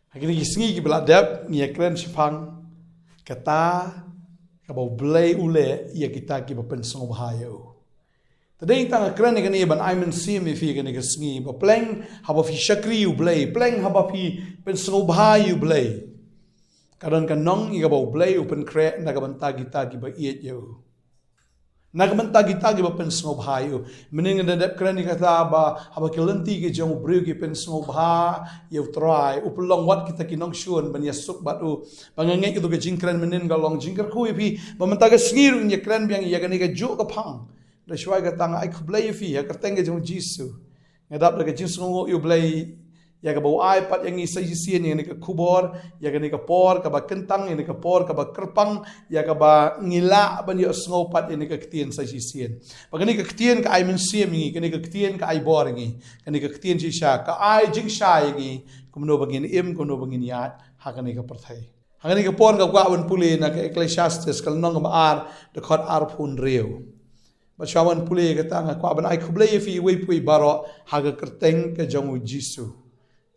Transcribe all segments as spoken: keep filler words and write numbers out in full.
Ha kine ki sngi kiba la dep ngi ïa kren shaphang kata kaba U Blei u leh ïa kita kiba pynsngewbha ïa u. Te dei tang kren ïa kane ban ai mynsiem ïa phi kane ka sngi ba pleng haba phi shakri ïa U Blei, pleng haba phi pynsngewbha ïa U Blei, ka don ka nong ïa kaba U Blei u pynkhreh na ka bynta kita kiba ïeit ïa u. Na ka bynta kita kiba pynsngewbha ïa u. Mynnin nga dep kren ïa kata ba haba ki lynti ki jong u briew ki pynsngewbha ïa U Trai, u pynlong wat kita ki nongshun ban ïasuk bad u. Ba nga ngeit kito ka jingkren mynnin ka long jingkyrkhu ïa phi ba mynta ka sngi ruh ngin ïa kren biang ïa kane ka juh ka phang. Da shuwa kata nga ai khublei ïa phi ha kyrteng ka jong U Jisu. Nga dap da ka jingsngewnguh ïa U Blei ïa kaba u ai pat ïa ngi sa shisien ïa kane ka khubor, ïa kane ka por kaba kyntang, ïa kane ka por kaba kyrpang, ïa kaba ngi lah ban ïohsngew pat ïa kane ka ktien sa shisien. Ba kane ka ktien ka ai mynsiem ïa ngi, kane ka ktien ka ai bor ïa ngi, kane ka ktien shisha ka ai jingshai ïa ngi kumno ba ngin im, kumno ba ngin ïaid ha kane ka pyrthei. Ha kane ka por nga kwah ban pule na ka Ecclesiastes ka lynnong kaba ar, dkhot arphew hynriew. Bad shuwa ban pule kata nga kwah ban ai khublei ïa phi iwei pa iwei baroh ha ka kyrteng ka jong U Jisu.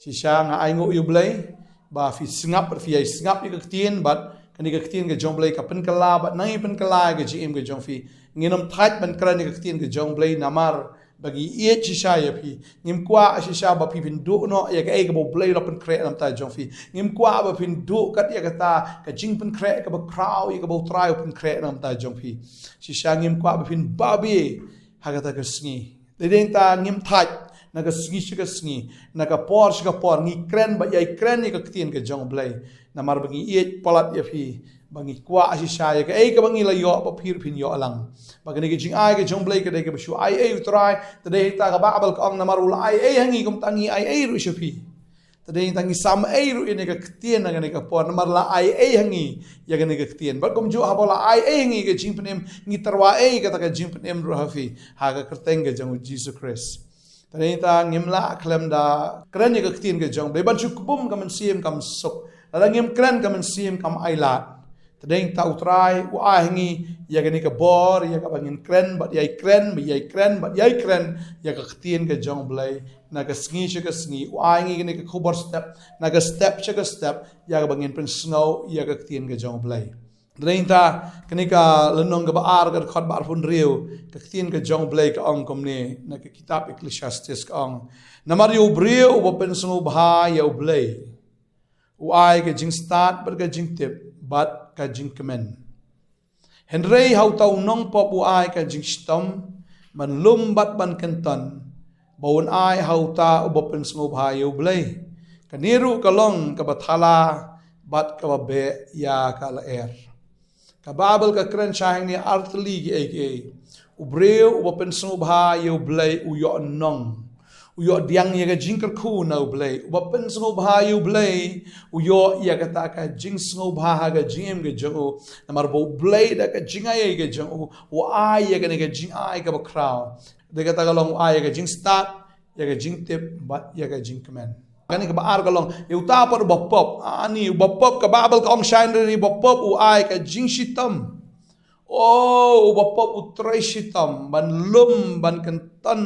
Shisha nga ai nguh ïa U Blei ba phi sngap bad phi ïai sngap ïa ka ktien bad kane ka ktien ka jong U Blei ka pynkylla bad nang ïa pynkylla ïa ka jingim ka jong phi. Ngin ym thait ban kren ïa ka ktien ka jong U Blei namar ba ngi ïeit shisha ïa phi. Ngim kwah shisha ba phi phin duh noh ïa kaei kaba U Blei u la pynkhreh na ka bynta jong phi. Ngim kwah ba phin duh kat ïa kata ka jingpynkhreh kaba khraw ïa kaba U Trai u pynkhreh na ka bynta jong phi. Shisha ngim kwah ba phin babe ha kata ka sngi. Dei dei ta ngim thait na ka sngi sha ka sngi, na ka por sha ka por ngi kren bad ïai kren ïa ka ktien ka jong U Blei. Namar ba ngi ïeit palat ïa phi, ba ngi kwah shisha ïa kaei kaba ngi la ïoh ba phi ruh phin ïoh lang. Ba kane ka jingai ka jong U Blei ka dei kaba shu ai ei U Trai, te dei ta ka Baibl ka ong namar u la ai ei ha ngi kumta ngi ai ei ruh sha phi. Te dei ta ngi sam ei ruh ïa kane ka ktien ha kane ka por namar la ai ei ha ngi ïa kane ka ktien. Bad kumjuh haba la ai ei ha ngi ka jingpynim ngi tyrwa ei kata ka jingpynim ruh ha phi ha ka kyrteng ka jong U Jisu Khrist. Te dei ta ngim lah khlem da kren ïa ka ktien ka jong U Blei ban shu kbum ka mynsiem kam suk. Lada ngim kren ka mynsiem kam ailad. Te dei ta U Trai u ai ha ngi ïa kane ka bor ïa kaba ngin kren bad ïai kren bad ïai kren bad ïai kren ïa ka ktien ka jong U Blei na ka sngi sha ka sngi. U ai ha ngi kane ka khubor step na ka step sha ka step ïa kaba ngin pynsngew ïa ka ktien ka jong U Blei. Te dei ta kane ka lynnong kaba ar ka dkhot ba arphew hynriew ka ktien ka jong U Blei ka ong kumne na ka kitab Ecclesiastes ka ong. Namar ïa u briew uba pynsngewbha ïa U Blei u ai ka jingstad bad ka jingtip bad ka jingkmen. Hynrei ha uta u nongpop u ai ka jingshitom ban lum bad ban kynton ba un ai ha uta uba pynsngewbha ïa U Blei. Kane ruh ka long kaba thala bad kaba beh ïa ka lyer. Ka Baibl ka kren shai hangne artylli kiei kiei. U briew uba pynsngewbha ïa U Blei u ïoh nong. U ïoh diang ïa ka jingkyrkhu na U Blei. Uba pynsngewbha ïa U Blei u ïoh ïa kata ka jingsngewbha ha ka jingim ka jong u. Namar ba U Blei da ka jingai ka jong u u ai ïa kane ka jingai kaba khraw. Da kata ka long u ai ïa ka jingstad, ïa ka jingtip bad ïa ka jingkmen. Kane kaba ar ka long ïa uta pat uba pop. Ani uba pop ka Baibl ka ong shai hynrei uba pop u ai ka jingshitom. O uba pop u trei shitom ban lum ban kynton.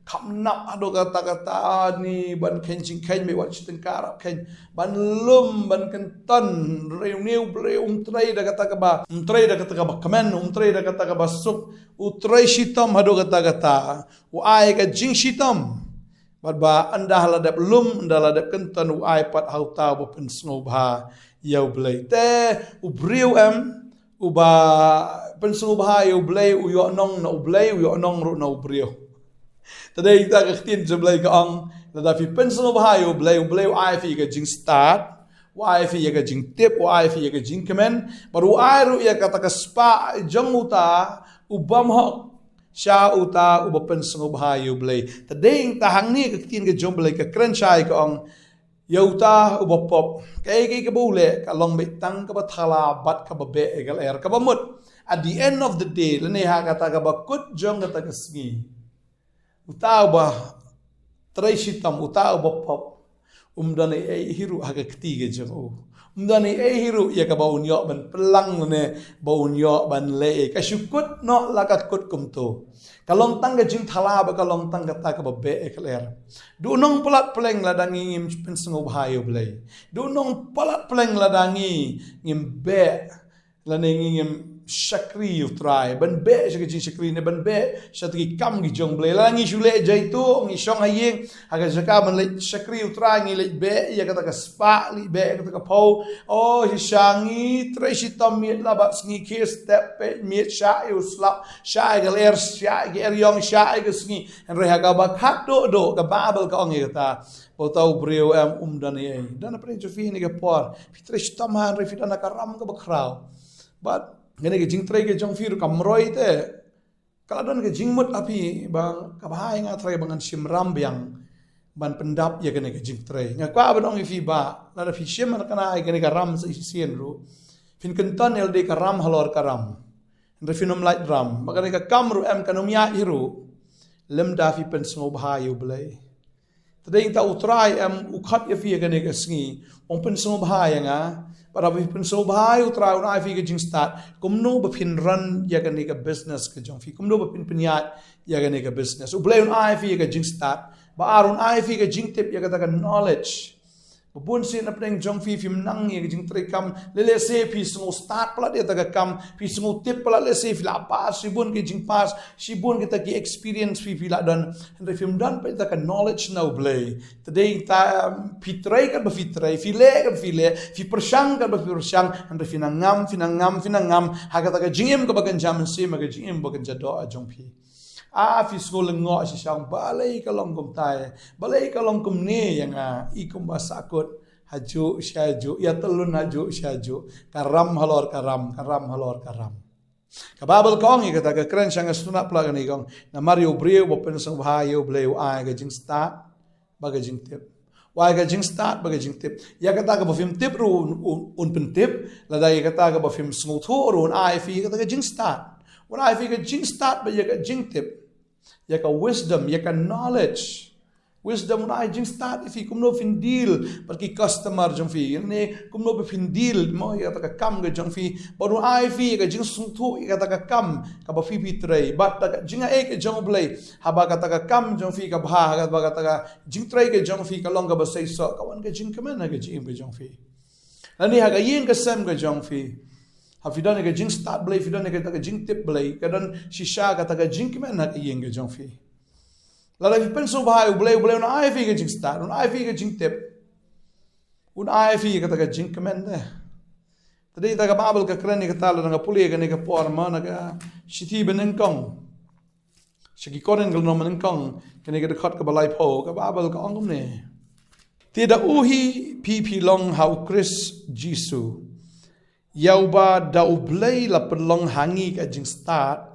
Kham nap haduh katta katta ni ban khein jingkhein mei wat shi tyngka rap khein ban lum ban kynton. Hynrei une u briew um trei da kata kaba um trei da kata kaba kmen, um trei da kata kaba suk. U trei shitom haduh katta katta. U ai ka jingshitom. Bad ba ynda la dep lum, ynda la dep kynton u ai pat ha uta uba pynsngewbha ïa U Blei. Te u briew em uba pynsngewbha ïa U Blei u ïoh nong na U Blei, u ïoh nong ruh na u briew. Te dei ta ka ktien jong U Blei ka ong lada phi pynsngewbha ïa U Blei, U Blei u ai phi ka jingstad, u ai phi ïa ka jingtip, u ai phi ïa ka jingkmen, bad u ai ruh ïa kata ka spah jong uta u bymhok sha uta uba pynsngewbha ïa U Blei. Te dei ta hangne ka ktien ka jong U Blei ka kren shai ka ong ïa uta uba pop. Kaei kaei kaba u leh ka long beit tang kaba thala bad kaba beh ïa ka lyer kaba mut. At the end of the day lane ha kata kaba kut jong kata ka sngi. Uta uba trei shitom, uta uba pop, Um don ei ei hi ruh ha ka kti ka jong u. Um don ei ei hi ruh ïa kaba un ïoh ban pynlang ne ba un ïoh ban leh. Ka shu kut noh la ka kut kumto. Ka long tang ka jingthala bad ka long tang kata kaba beh ïa ka lyer. Duh nongpalat pleng lada ngi ngim pynsngewbha ïa U Blei. Duh nongpalat pleng lada ngi ngim beh lane ngi ngim shakri ïa U Trai, ban beh sha ka jingshakri ne ban beh sha ki kam ki jong U Blei. Lada ngi shu leh jaitu, ngi shong ha ïing, ha ka jaka ban leit shakri ïa U Trai, ngi leit beh ïa kata ka spah, leit beh ïa kata ka phew. Oh, shisha ngi trei shitom miet la bad sngi, khie step, peit miet, shah ïa u slap, shah ïa ka lyer, shah ïa ka eriong, shah ïa ka sngi. Hynrei ha kaba khatduh duh, ka Baibl ka ong ïa kata ba uta u briew em um don ei ei. Don hapdeng jong phi ha kane ka por, phi trei shitom ha, hynrei phi don ha ka ram kaba khraw. Bad kane ka jingtrei ka jong phi ruh kam roi te. Ka la don ka jingmut ha phi ba kaba bha ïa nga Trai ba ngan shim ram biang ban pyndap ïa kane ka jingtrei. Nga kwah ban ong ïa phi ba lada phi shim ha kane, ïa kane ka ram sa shisien ruh, phin kynton ïa lade ka ram halor ka ram. Hynrei phin ym lait ram. Ba kane ka kam ruh em kan ym ïaid hi ruh lymda phi pynsngewbha ïa U Blei. Te dei ta U Trai em u khot ïa phi ha kane ka sngi, ong pynsngewbha ïa nga. Bad haba phi pynsngewbha ïa U Trai, un ai phi ka jingstad kumno ba phin run ïa kane ka business ka jong phi, kumno ba phin pynïaid ïa kane ka business. U Blei un ai phi ka jingstad. Ba ar, un ai phi ka jingtip, ïa kata ka knowledge. Ba bun sien hapdeng jong phi phim nang ïa ka jingtrei kam. Lehse phi sngew stad palat ïa kata ka kam, phi sngew tip palat, lehse phi la pass shibun ki jingpass, shibun kita ki experience phi, phi la don. Hynrei phim don pat ïa kata ka knowledge na U Blei. Te dei ta, um, phi trei katba phi trei, phi leh katba phi leh, phi pyrshang katba phi pyrshang, hynrei phi nang ngam, phi nang ngam, phi nang ngam ha kata ka jingim kaba kynja mynsiem, ha ka jingim ba kynja doh jong phi. Ah, phi sngew lyngngoh shisha, balei ka long kumtai, balei ka long kumne ïa nga, i kumba sahkut hajuh shajuh, ïa tylun hajuh shajuh, ka ram halor ka ram, ka ram halor ka ram. Ka Baibl ka ong ïa kata, ka kren sha nga sngewtynnat palat kane, ka ong, namar ïa u briew ba pynsngewbha ïa U Blei u ai ka jingstad bad ka jingtip. U ai ka jingstad bad ka jingtip. Ïa kata kaba phim tip ruh un, un, un pyntip, lada ïa kata kaba phim sngewthuh ruh un ai phi ïa kata ka jingstad. Un ai phi ka jingstad bad ïa ka jingtip. Ïa ka wisdom, ïa ka knowledge. Wisdom un ai jingstad ïa phi kumno phin deal bad ki customer jong phi, ne kumno ba phin deal mo ïa kata ka kam ka jong phi. Bad un ai phi ïa ka jingsngewthuh ïa kata ka kam kaba phi phi trei. Bad da ka jingaiei ka jong U Blei, haba kata ka kam jong phi ka bha, haba kata ka jingtrei ka jong phi ka long kaba seisoh, ka wan ka jingkmen ha ka jingim ka jong phi. Lane ha ka ïing ka sem ka jong phi, ha phi don ïa ka jingstad Blei, phi don ïa kata ka jingtip Blei, ka don shisha kata ka jingkmen ha ka ïing ka jong phi. Lada phi pynsngewbha ïa U Blei, U Blei un ai phi ka jingstad, un ai phi ka jingtip, un ai phi kata ka jingkmen de. Te dei ta ka Baibl ka kren ïa kata, lada nga pule kane ka por mo na ka shithi banyngkong sha ki Korinth ka lynnong banyngkong, kane ka dkhot kaba laiphew, ka Baibl ka ong kumne: Te da u hi phi phi long ha U Khrist Jisu, ïa uba da U Blei la pynlong ha ngi ka jingstad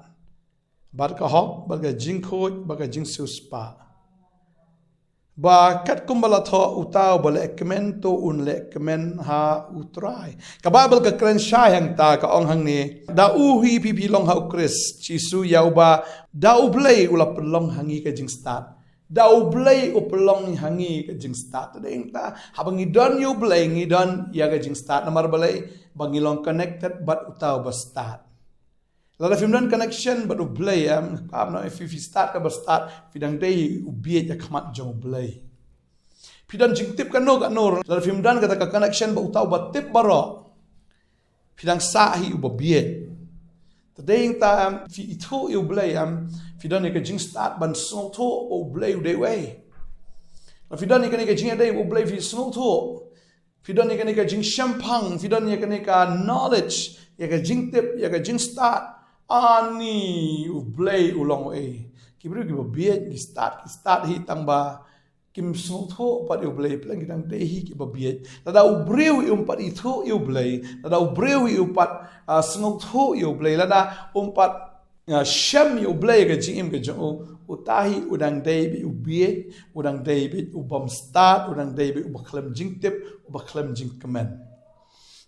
bad ka hok bad ka jingkhuid bad ka jingsiewspah, ba katkum ba la thoh uta uba leh kmen, to un leh kmen ha U Trai. Ka Baibl ka kren shai hangta, ka ong hangne: Da u hi phi phi long ha U Khrist Jisu, ïa uba da U Blei u la pynlong ha ngi ka jingstad. Da U Blei u pynlong ha ngi ka jingstad. Te dei ta haba ngi don ïa U Blei ngi don ïa ka jingstad. Namar balei? Ba ngi long connected bad uta uba stad. Lada phim don connection bad U Blei, em, kam na, phi, phi stad kaba stad, phi dang dei u bieit ha khmat jong U Blei. Phi don jingtip kano kano, lada phim don kata ka connection bad uta uba tip baroh, phi dang sah hi uba bieit. Te dei ta, em, phi ithuh ïa U Blei, em, phi don ïa ka jingstad ban sngewthuh ba U Blei u dei uei. Lada phi don ïa kane ka jingïadei bad U Blei, phi sngewthuh, phi don ïa kane ka jingshemphang, phi don ïa kane ka knowledge, ïa ka jingtip, ïa ka jingstad, ani U Blei u long uei. Ki briew kiba bieit ki stad, ki stad hi tang ba kim sngewthuh pat ïa U Blei, phi lah, ki dang dei hi kiba bieit. Lada u briew um pat ithuh ïa U Blei, lada u briew um pat, ah, sngewthuh ïa U Blei, lada um pat, ah, shem ïa U Blei ha ka jingim ka jong u, uta hi u dang dei beit u bieit, u dang dei beit u bym stad, u dang dei beit uba khlem jingtip, uba khlem jingkmen.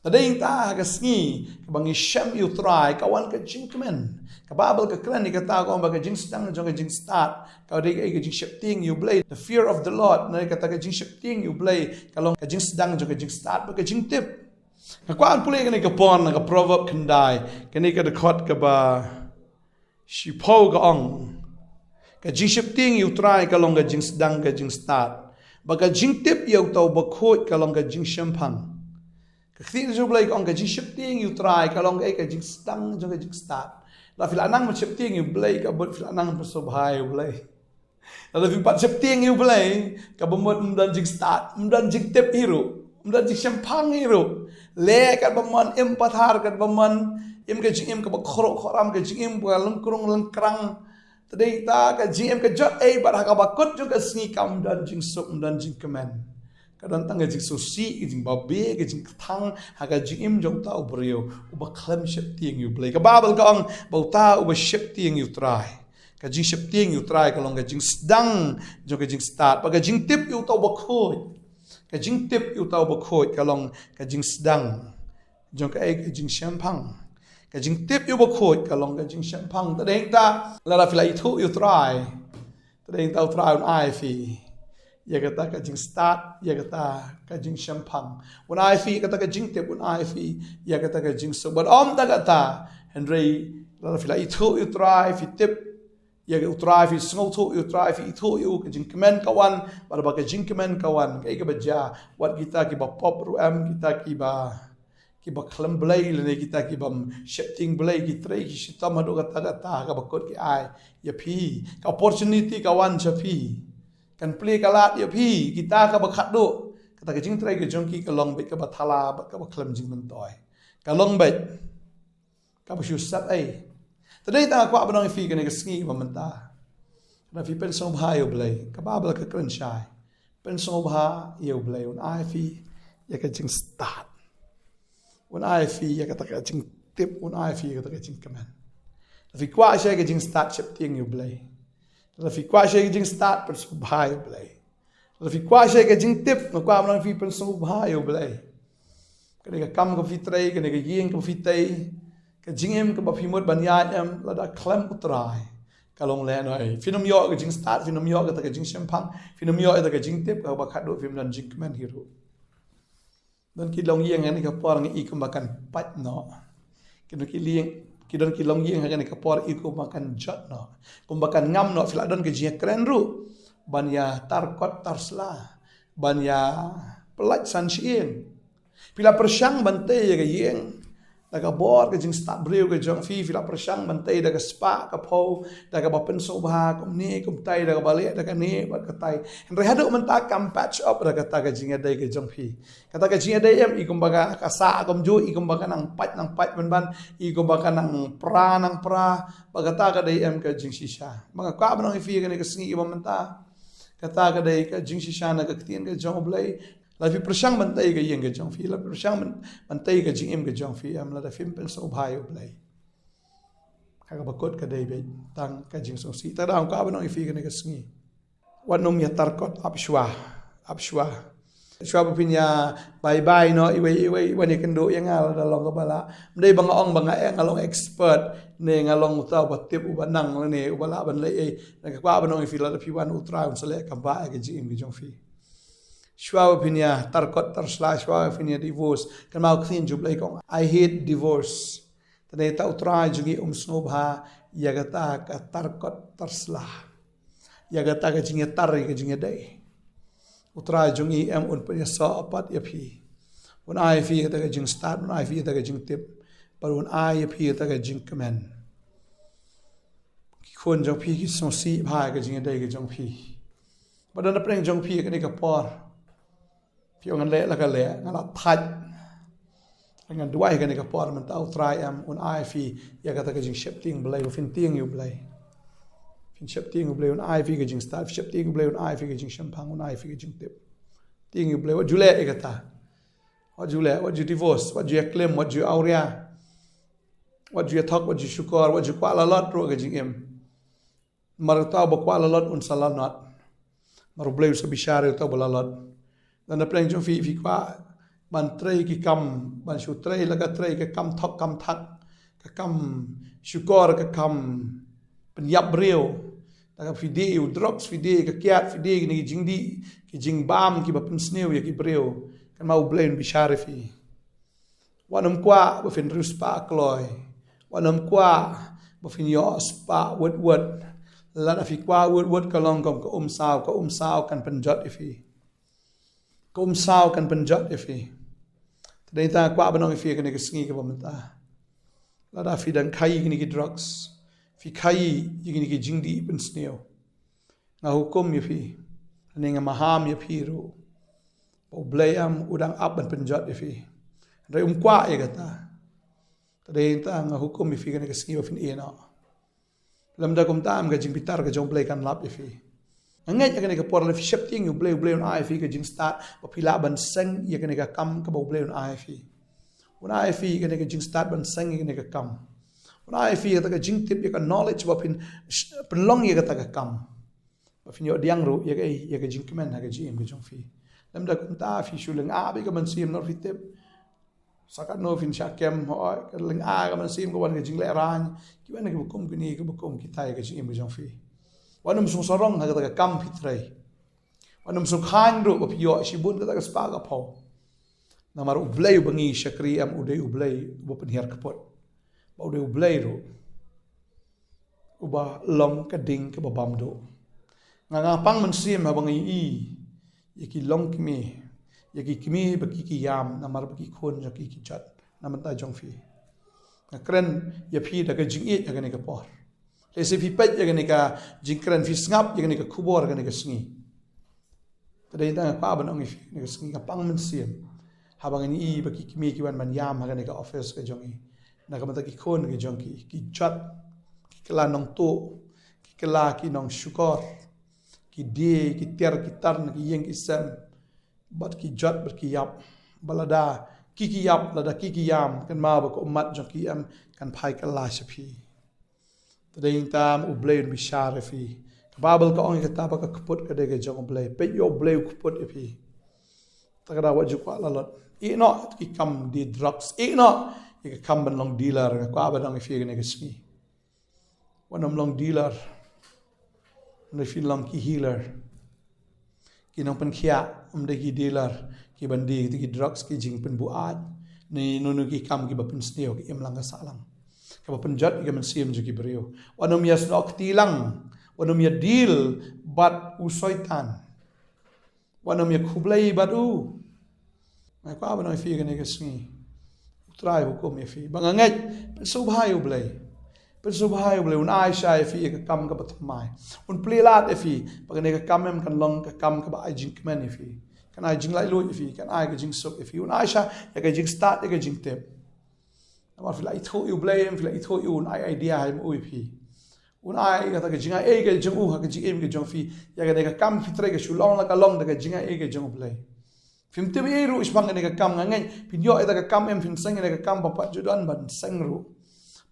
Te dei ta ha ka sngi kaba ngi shem ïa u Trai ka wan ka jingkmen. Ka Baibl ka kren ïa kata, ka ong ba ka jingsdang jong ka jingstad ka dei ka jingsheptieng ïa u Blei. The fear of the Lord, ne kata ka jingsheptieng ïa u Blei ka long ka jingsdang jong ka jingstad bad ka jingtip. Nga kwah ban pule kane ka por na ka Proverb khyndai, kane ka dkhot kaba shiphew, ka ong: Ka jingsheptieng ïa u Trai ka long ka jingsdang ka jingstad, bad ka jingtip ïa uta uba khuid ka long ka jingshemphang. Ka ktien jong u Blei ka ong ka jingsheptieng ïa u Trai ka long ka, ka jingsdang jong ka jingstad. Lada phi la nang ban sheptieng ïa u Blei, ka mut phi la nang ban pynsngewbha ïa u Blei. Lada phi pat sheptieng ïa u Blei, kaba mut ym don jingstad, ym don jingtip hi ruh, ym don jingshemphang hi ruh. Leh katba mon, im pathar katba mon, im ka jingim kaba khroh khoram, ka jingim ba lyngkrung lyngkrang. Te dei ta ka jingim ka jot ei, bad ha kaba kut jong ka sngi kam don jingsuk, ym don jingkmen. Ka don tang ka jingsngewsih, ka jingbabe, ka jingkthang ha ka jingim jong uta u briew uba khlem sheptieng ïa u Blei. Ka Baibl ka ong ba uta uba sheptieng ïa u Trai, ka jingsheptieng ïa u Trai ka long ka jingsdang jong ka jingstad, bad ka jingtip ïa uta uba khuid, ka jingtip ïa uta uba khuid ka long ka jingsdang jong ka, ka jingshemphang. Ka jingtip ïa uba khuid ka long ka jingshemphang. Te dei ta, lada phi la ithuh ïa u Trai, te dei ta u Trai un ai phi ïa kata ka jingstad, ïa kata ka jingshemphang. Un ai phi ïa kata ka jingtip, un ai phi ïa kata ka jingsuk. Bad ym tang kata, hynrei lada phi la ithuh ïa u Trai, phi tip ïa u Trai, phi sngewthuh ïa u Trai, phi ithuh ïa u, ka jingkmen ka wan, bad ba ka jingkmen ka wan, kaei kaba jia, wat kita kiba pop ruh em, kita kiba, kiba khlem Blei lane kita kibym sheptieng Blei, ki trei ki shitom haduh katta katta, ha kaba kut ki ai ïa phi. Ka opportunity ka wan sha phi. Kan plie ka lad ïa phi, kita kaba khatduh, kata ka jingtrei ka jong ki ka long beit kaba thala bad kaba khlem jingmyntoi. Ka long beit kaba shu sep ei. Te dei ta nga kwah ban ong ïa phi kane ka sngi ba mynta, lada phi pynsngewbha ïa u Blei, ka Baibl ka kren shai, pynsngewbha ïa u Blei, un ai phi ïa ka jingstad, un ai phi ïa kata ka jingtip, un ai phi ïa kata ka jingkmen. Lada phi kwah shai ka jingstad, sheptieng ïa u Blei. Lada phi kwah shai ka jingstad, pynsngewbha ïa u Blei. Lada phi kwah shai ka jingtip, nga kwah ban ong ïa phi, pynsngewbha ïa u Blei. Kane ka kam kaba phi trei, kane ka ïing kaba phi tei, ka jingim kaba phi mut ban ïaid em, lada khlem u Trai, ka long lehnoh ei. Phin ym ïoh ka jingstad, phin ym ïoh kata ka jingshemphang, phin ym ïoh kata ka jingtip, kaba khatduh phim don jingkmen hi ruh. Don ki longïing ha kane ka por nga i kumba kan pait noh. Ki don ki lieng, ki don ki longïing ha kane ka por i kumba kan jot noh, kumba kan ngam noh. Phi la don ka jingïakren ruh ban ïa tar kot tar sla, ban ïa pyllait san shyieng. Phi la pyrshang ban tei ïa ka ïing da ka bor ka jingstad briew ka jong phi, phi la pyrshang ban tei da ka spah ka phew, da kaba pynsngewbha kumne kumtai, da kaba leh da kane bad katai. Hynrei haduh mynta kam patch up da kata ka jingïadei ka jong phi. Kata ka jingïadei em, i kumba ka, ka sah kumjuh, i kumba ka nang pait nang pait ban ban, i kumba ka nang pra nang pra, ba kata ka dei em ka jingshisha. Ba nga kwah ban ong ïa phi kane ka sngi ba mynta, kata ka dei ka jingshisha na ka ktien ka jong u Blei. Lada phi pyrshang ban tei ka ïing ka jong phi, lada phi pyrshang ban, ban tei ka jingim ka jong phi em, lada phim pynsngewbha ïa u Blei, ha kaba kut ka dei beit tang ka jingsngewsih. Te nga kwah ban ong ïa phi kane ka sngi, wat nym ïa tar kot, ap shuwa, ap shuwa. Shuwa ba phin ïa bye bye noh iwei iwei, wan ïakynduh ïa nga lada long kaba lah. Ym dei ba nga ong ba nga, eh, nga long expert, ne nga long uta uba tip, uba nang, ne uba lah ban leh ei. Nga kwah ban ong ïa phi, lada phi wan, u Trai un sa leh kam bah ïa ka jingim ka jong phi. Shuwa ba phin ïa tar kot tar sla, shuwa ba phin ïa divorce. Kynmaw ka ktien jong u Blei ka ong, "I hate divorce." Te dei ta u Trai jong ngi um sngewbha ïa kata ka tar kot tar sla, ïa kata ka jingïatar ïa ka jingïadei. U Trai jong ngi em un pynïasoh pat ïa phi. Un ai phi ïa kata ka jingstad, un ai phi ïa kata ka jingtip, bad un ai ïa phi ïa kata ka jingkmen. Ki khun jong phi ki sngewsih bha ïa ka jingïadei ka jong phi. Bad na pdeng jong phi ha kane ka por, phi ong, "Ngan leh la ka leh, nga la thait." Ngan duwai ha kane ka por mynta u Trai em un ai phi ïa kata ka jingsheptieng Blei, ba phin tieng ïa u Blei. Phin sheptieng ïa u Blei un ai phi ka jingstad, phin sheptieng ïa u Blei un ai phi ka jingshemphang, un ai phi ka jingtip. Tieng ïa u Blei, wat ju leh ïa kata. Wat ju leh, wat ju divorce, wat ju ïaklim, wat ju awria. Wat ju ïathok, wat ju shukor, wat ju kwah lalot ruh ha ka jingim. Namar uta uba kwah lalot un sa lalot. Namar u Blei u sa bishar ïa uta uba lalot. Lada na pdeng jong phi, phi kwah ban trei ki kam, ban shu trei la ka trei ka kam thok kam thak, ka kam shukor, ka kam pynïap briew. Da ka phi die ïa u drugs, phi die ïa ka kiad, phi die ïa kine ki jingdih, ki jingbam kiba pynsniew ïa ki briew. Kynmaw U Blei un bishar ïa phi. Wat nym kwah ba phin riewspah kloi. Wat nym kwah ba phin ïoh spah wut wut. Lada phi kwah wut wut ka long kum ka umsaw, ka umsaw kan pynjot ïa phi. Ka umsaw kan pynjot ïa phi. Te dei tang nga kwah ban ong ïa phi kane ka sngi kaba mynta. Lada phi dang khaii ïa kine ki drugs, phi khaii ïa kine ki jingdih pynsniew, nga hukum ïa phi, ne nga maham ïa phi ruh, ba U Blei em u dang ap ban pynjot ïa phi. Hynrei um kwah ïa kata. Te dei tang nga hukum ïa phi kane ka sngi ba phin ïeh noh. Lymda kumta em ka jingbitar ka jong U Blei kan lap ïa phi. Nga ngeit ha kane ka por lada phi sheptieng ïa U Blei, U Blei un ai ïa phi ka jingstad ba phi lah ban seng ïa kane ka kam kaba U Blei un ai ïa phi. Un ai ïa phi kane ka jingstad ban seng ïa kane ka kam. Un ai ïa phi kata ka jingtip, ïa ka knowledge ba phin pynlong ïa kata ka kam. Ba phin ïoh diang ruh ïa ka, ïa ka jingkmen ha ka jingim ka jong phi. Lymda kumta phi shu lynga beit ka mynsiem, nor phi tip sa katno phin shah kem, hooid, ka lynga ka mynsiem, ka wan ka jinglehraiñ, ki wan kiba kum kine, kiba kum kita ïa ka jingim ka jong phi. Wat nym sngewsarong ha kata ka kam phi trei. Wat nym sngewkhlaiñ ruh ba phi ïoh shibun kata ka spah ka phew. Namar U Blei uba ngi shakri em u dei U Blei uba pynhiar kput. Ba u dei U Blei ruh uba long ka ding kaba bam duh. Nga, nga pang mynsiem haba nga ïohi ïa ki longkmie, ïa ki kmie ba ki, ki ïam namar ba ki khun jong ki, ki jot na bynta jong phi. Nga kren ïa phi da ka jingïeit ha kane ka por. Lehse phi peit ïa kane ka jingkren, phi sngap ïa kane ka khubor ha kane ka sngi. Te dei tang nga kwah ban ong ïa phi kane ka sngi, nga pang mynsiem haba ngan ïohi ba ki kmie ki wan ban ïam ha kane ka office ka jong ngi. Na ka bynta ki khun ki jong ki, ki jot, ki kylla nongtuh, ki kylla ki nongshukor, ki die, ki tiar, ki tar na ki ïing ki sem. Bad ki jot bad ki ïap. Ba lada ki, ki ïap, lada ki, ki ïam, kynmaw ba ka ummat jong ki em kan phai kylla sha phi. Te dei tang U Blei un bishar ïa phi. Ka Baibl ka ong ïa kata ba ka kput ka dei ka jong U Blei. Peit ïa U Blei u kput ïa phi. Te ka daw wat ju kwah lalot. Ïeh noh ki kam die drugs. Ïeh noh ïa ka kam ban long dealer. Nga kwah ban ong ïa phi kane ka sngi, wat nym long dealer. Hynrei phin long ki healer. Ki nongpynkhiah, ym dei ki dealer, ki ban die ïa ki drugs, ki jingpynbuaid, ne no no ki kam kiba pynsniew, ki imlang ka sahlang, kaba pynjot ïa ka mynsiem jong ki briew. Wat nym ïa snoh kti lang, wat nym ïa deal bad u Soitan. Wat nym ïa khublei bad u. Nga kwah ban ong ïa phi kane ka sngi, U Trai u hukum ïa phi. Ba nga ngeit, pynsngewbha ïa U Blei. Pynsngewbha ïa U Blei, un ai shisha ïa phi ïa ka kam kaba thymmai. Un plie lad ïa phi ba kane ka kam em kan long ka kam kaba ai jingkmen ïa phi, kan ai jinglaitluid ïa phi, kan ai ka jingsuk ïa phi. Un ai shisha ïa ka jingstad, ïa ka jingtip. Namar phi la ithuh ïa U Blei em, phi la ithuh ïa u, un ai idea ha u ïa phi. Un ai kata ka jingaiei ka jong u ha ka jingim ka jong phi. Ïa kane ka kam phi trei ka shu long la ka long da ka jingaiei ka jong U Blei. Phim tip ei ruh shaphang kane ka kam, nga ngeit phin ïoh ïa kata ka kam em, phin seng ïa kane ka kam bym pat ju don ban seng ruh.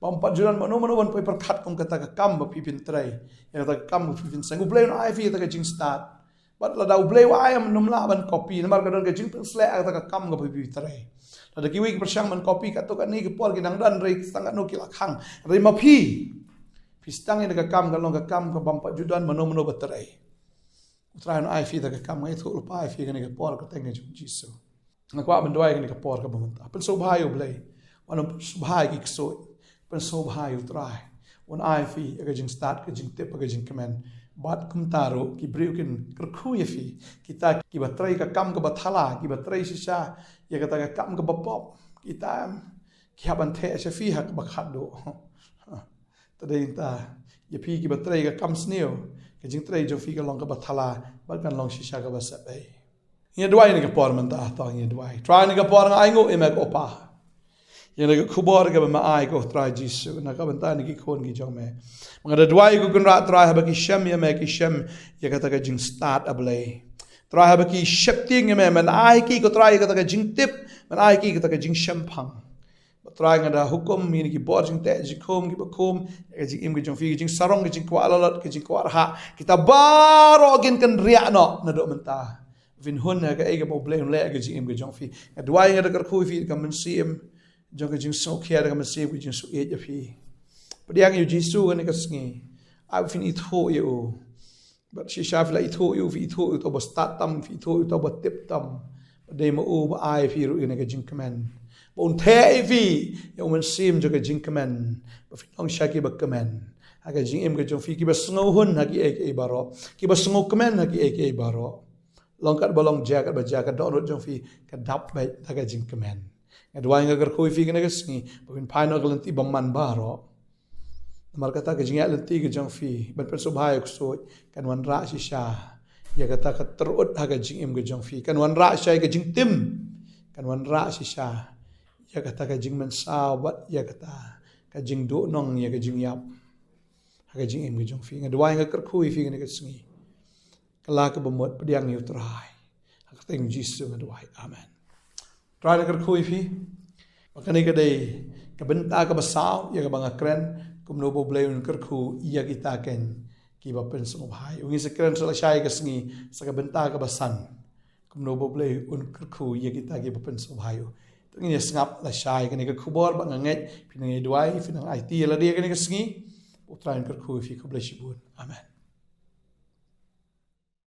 Bym pat ju don mano mano ban poi pyrkhat kum kata ka kam ba phi phin trei. Ïa kata ka kam ba phi phin seng, U Blei un ai ïa phi ïa kata ka jingstad. Bad lada U Blei u ai em, nym lah ban copy namar ka don ka jingpynshlur ïa kata ka kam kaba phi trei. Lada kiwei ki pyrshang ban copy katto katne ka por ki nang don, hynrei tang katno ki la khang. Hynrei ma phi, phi sdang ïa kata ka kam, ka long ka kam kaba bym pat ju don mano mano ba trei. U Trai un ai ïa phi kata ka kam. Nga ïathuh lypa ïa phi kane ka por ha ka kyrteng ka jong U Jisu. Nga kwah ban duwai kane ka por kaba mynta. Pynsngewbha ïa U Blei. Wat nym pynsngewbha ïa ki ksuid. Pynsngewbha ïa U Trai. Un ai ïa phi ïa ka jingstad, ka jingtip, ka jingkmen. Bad kumta ruh ki briew kin kyrkhu ïa phi. Kita kiba trei ka kam kaba thala, kiba trei shisha ïa kata ka kam kaba pop, kita em, ki hap ban theh sha phi ha kaba khatduh. Te dei tang ïa phi kiba trei ka kam sniew, ka jingtrei jong phi kan long kaba thala bad kan long shisha kaba sep ei. Ngin ïa duwai ïa kane ka por mynta, to ngin ïa duwai. Trai, ïa kane ka por nga ainguh ïa me ko Pa. Ïa kane ka khubor kaba me ai ko Trai Jisu na ka bynta ki khun ki jong me. Nga da duwai ko Kynrad Trai, haba ki shem ïa me, ki shem ïa kata ka jingstad, A Blei. Trai, haba ki sheptieng ïa me, men ai ki ko Trai ïa kata ka jingtip, men ai ki ïa kata ka jingshemphang. Ba Trai, nga da hukum ïa kine ki bor jingteh jingkhum kiba khum ïa ka jingim ka jong phi, ka jingsarong, ka jingkwah lalot, ka jingkwah rhah, kita baroh kin kynriah noh naduh mynta. Ba phin hun ha kaei kaba U Blei un leh ha ka jingim ka jong phi. Nga duwai, nga da kyrkhu ïa phi da ka mynsiem jong ka jingsngewkhia, da ka mynsiem ka jingsngewsih ïa phi. Pdiang ïa U Jisu kane ka sngi. Ai ba phin ithuh ïa u. Bad shisha phi la ithuh ïa u, phi ithuh ïa uta uba stad tam, phi ithuh ïa uta uba tip tam. Bad dei ma u ba ai phi ruh ïa kane ka jingkmen. Ba un theh ïa phi ïa u mynsiem jong ka jingkmen. Ba phin long shisha kiba kmen ha ka jingim ka jong phi, kiba sngewhun ha kiei kiei baroh, kiba sngewkmen ha kiei kiei baroh. Long katba long, jia katba jia, ka dohnud jong phi ka dap beit da ka jingkmen. Nga duwai, nga kyrkhu ïa phi kane ka sngi ba phin phai noh ha ka lynti bymman baroh. Namar kata ka jingïaid lynti ka jong phi ban pynsngewbha ïa u ksuid kan wanrah shisha ïa kata ka tyrut ha ka jingim ka jong phi, kan wanrah shisha ïa ka jingtim, kan wanrah shisha ïa kata ka jingmynsaw bad ïa kata ka jingduhnong, ïa ka jingïap ha ka jingim ka jong phi. Nga duwai, nga kyrkhu ïa phi kane ka sngi. Kylla kaba mut, pdiang ïa U Trai. Ha ka kyrteng U Jisu nga duwai. Amen. Trai, nga kyrkhu ïa phi ba kane ka dei ka bynta kaba saw ïa kaba nga kren, kumno ba U Blei un kyrkhu ïa kita ken kiba pynsngewbha ïa u. Ngin sa kren sa lashai ka sngi sa ka bynta kaba san, kumno ba U Blei un kyrkhu ïa kita kiba pynsngewbha ïa u. To ngin ïa sngap lashai kane ka khubor. Ba nga ngeit phi nang ïa duwai, phi nang aiti ïa lade kane ka sngi. U Trai un kyrkhu ïa phi. Khublei shibun. Amen.